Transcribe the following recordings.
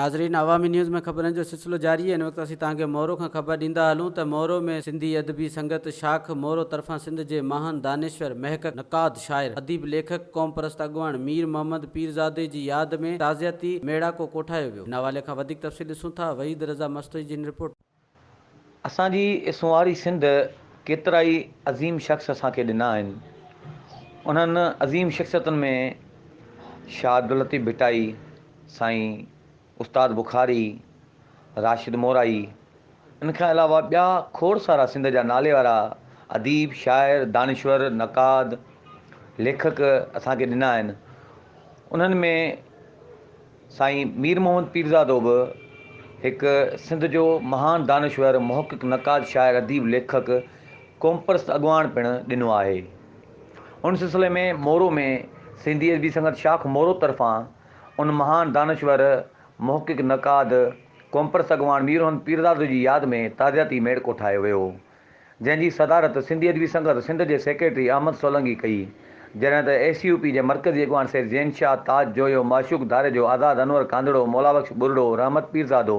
ناظرين عوامي نيوز ۾ خبرن جو سلسلو جاري آهي، هن وقت اسين توهان کي مورو کان خبر ڏيندا هلون ته مورو ۾ سنڌي ادبي سنگت شاخ مورو طرفان سنڌ جي مهان دانشور، محقق، نقاد، شاعر، اديب، ليکڪ، قومپرست اڳواڻ مير محمد پيرزادي جي ياد ۾ تعزيتي ميڙاڪو ڪوٺايو ويو. ان حوالي کان وڌيڪ تفصيل ڏسون ٿا وحيد رضا مستوئي جي هن رپورٽ ۾. اسان جي سونهاري سنڌ ڪيترائي عظيم شخص اسان کي ڏنا آهن. انهن عظيم شخصيتن ۾ شاهه عبداللطيف ڀٽائي، سائين استاد بخاري، راشد مورائي، ان کان علاوه ٻيا کوڙ سارا سنڌ جا نالي وارا اديب، شاعر، دانشور، نقاد، ليکڪ اسان کي ڏنا آهن. انهن ۾ سائين مير محمد پيرزادو به هڪ سنڌ جو مهان دانشور، محقق، نقاد، شاعر، اديب، ليکڪ، قومپرست اڳواڻ پڻ ڏنو آهي. ان سلسلي ۾ مورو ۾ سنڌي ادبي سنگت شاخ مورو طرفان ان مهان دانشور، محقق، نقاد، قومپرست اڳواڻ مير محمد پيرزادو جي ياد ۾ تعزيتي ميڙ ڪوٺايو ويو، جنهن جي صدارت سنڌي ادبي سنگت سنڌ جي سيڪريٽري احمد سولنگي ڪئي، جڏهن ته ايس يو پي جي مرڪزي اڳواڻ سيد زين شاهه، تاج جويو، معشوق ڌاريجو، آزاد انور ڪانڌڙو، مولابخش ٻرڙو، رحمت پيرزادو،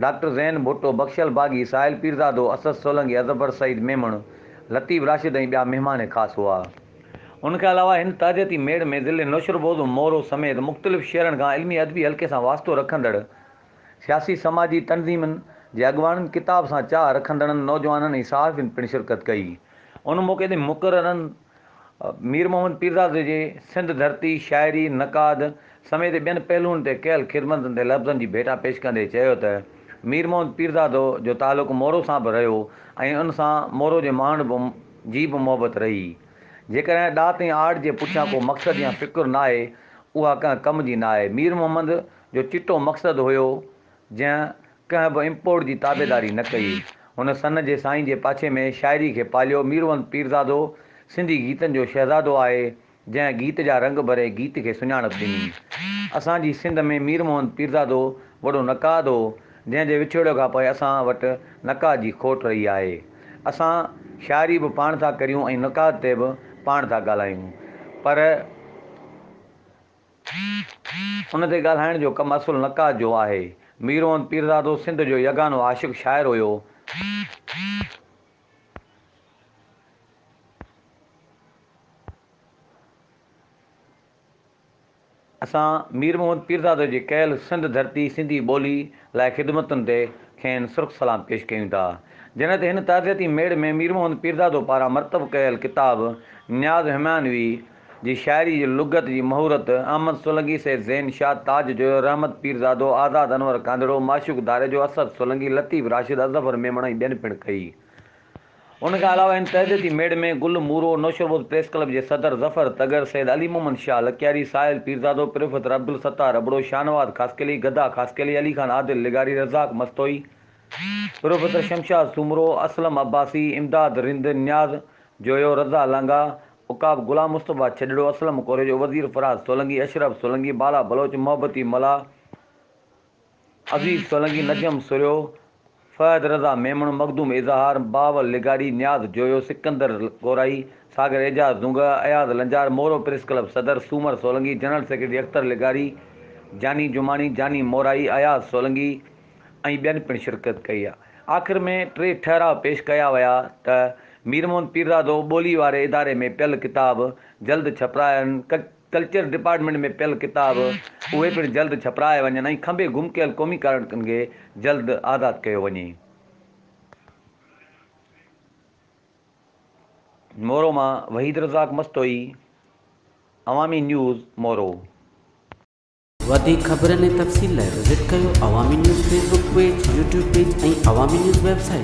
ڊاڪٽر زين ڀٽو، بخشل باغي، ساحل پيرزادو، اسد سولنگي، اظفر سعيد ميمڻ، لطيف راشد ۽ ٻيا مهمان خاص هئا. ان کان علاوه هن تعزيتي ميڙ ۾ ضلعي نوشھروبوز و مورو سميت مختلف شهرن کان علمي ادبي حلقي سان واسطو رکندڙ سياسي سماجي تنظيمن جي اڳواڻن، ڪتاب سان چاهه رکندڙن نوجوانن ۽ صحافين پڻ شرڪت ڪئي. ان موقعي تي مقررن مير محمد پيرزادي جي سنڌ ڌرتي، شاعري، نقاد سميت ٻين پهلوئن تي ڪيل خدمتن تي لفظن جي ڀيٽا پيش ڪندي چيو ته مير محمد پيرزادو جو تعلق مورو سان به رهيو ۽ ان سان مورو جي ماڻهن جي به محبت رهي. جيڪڏهن ڏات ۽ آرٽ جي پٺيان ڪو مقصد يا فڪر ناهي اها ڪنهن ڪم جي ناهي. مير محمد جو چٽو مقصد هيو جنهن ڪنهن به امپورٽ جي تابعداري نه ڪئي. هن سن جي سائين جي پاڇي ۾ شاعري کي پاليو. ميروند پيرزادو سنڌي گيتن جو شهزادو آهي، جنهن گيت جا رنگ ڀري گيت کي سڃاڻپ ڏني. اسان جي سنڌ ۾ مير محمد پيرزادو وڏو نقاد هو، جنهن جي وڇوڙي کان پوء اسان وٽ نقاد جي کوٽ رهي آهي. اسان شاعري به پاڻ ٿا ڪريون ۽ نقاد تي به پاڻ ٿا ڳالهايون پر. ان تي ڳالهائڻ جو ڪم اصل نقاد جو آهي. ميرون پيرزادو سنڌ جو يگانو عاشق شاعر هيو. اسان مير محمد پيرزادو جي ڪيل سنڌ ڌرتي، سنڌي ٻولي لاء خدمتن تي کين سرخ سلام پيش ڪيون ٿا. جڏهن ته هن تعزيتي ميڙ ۾ مير محمد پيرزادو پاران مرتب ڪيل ڪتاب نياز همايونوي جي شاعري جي لغت جي مهورت، احمد سولنگي، سيد زين شاهه، تاج جويو، رحمت پيرزادو، آزاد انور ڪانڌڙو، معشوق ڌاريجو، اسد سولنگي، لطيف راشد، اظفر ميمڻ ۽ ٻين پڻ ڪئي. ان کان علاوه هن تعزيتي ميڙ ۾ گل مورو، نوشهروز پريس ڪلب جي صدر ظفر تڳر، سيد علي محمد شاهه لڪياري، ساحل پيرزادو، پروفيسر عبدالستار ابڙو، شاهنواز خاصخيلي، گدا خاصخيلي، علي خان عادل لغاري، رزاق مستوئي، پروفيسر شمشاد سومرو، اسلم عباسي، امداد رند، نياز جويو، رضا لانگاهه، عقاب، غلام مصطفيٰ ڇڄڙو، اسلم ڪوريجو، وزير فراز سولنگي، اشرف سولنگي، بالا بلوچ، محبتي ملاح، عزيز سولنگي، نجم سرهيو، فهد رضا ميمڻ، مخدوم اظهار، بهاول لغاري، نياز جويو، سڪندر ڪورائي، ساگر اعجاز دونگهه، اياز لنجار، مورو پريس ڪلب صدر، سومر سولنگي، جنرل سيڪريٽري اختر لغاري، جاني جماڻي، جاني مورائي، اياز سولنگي ۽ ٻين پڻ شرڪت ڪئي. آخر ۾ ٽي ٺهراء پيش ڪيا ويا ته مير محمد پيرزادو ٻولي واري اداري ۾ پيل ڪتاب جلد ڇپرائن، ڪلچر ڊپارٽمينٽ ۾ پيل ڪتاب اهي پڻ جلد ڇپرايا وڃن ۽ کنڀي گم ڪيل قومي ڪارڪنن کي جلد آزاد ڪيو وڃي. مورو مان وحيد رزاق مستوئي، عوامي نيوز، مورو. وڌيڪ خبرن ۽ تفصيل لاء وزٽ ڪيو Awami news Facebook page, YouTube page ۽ Awami news website.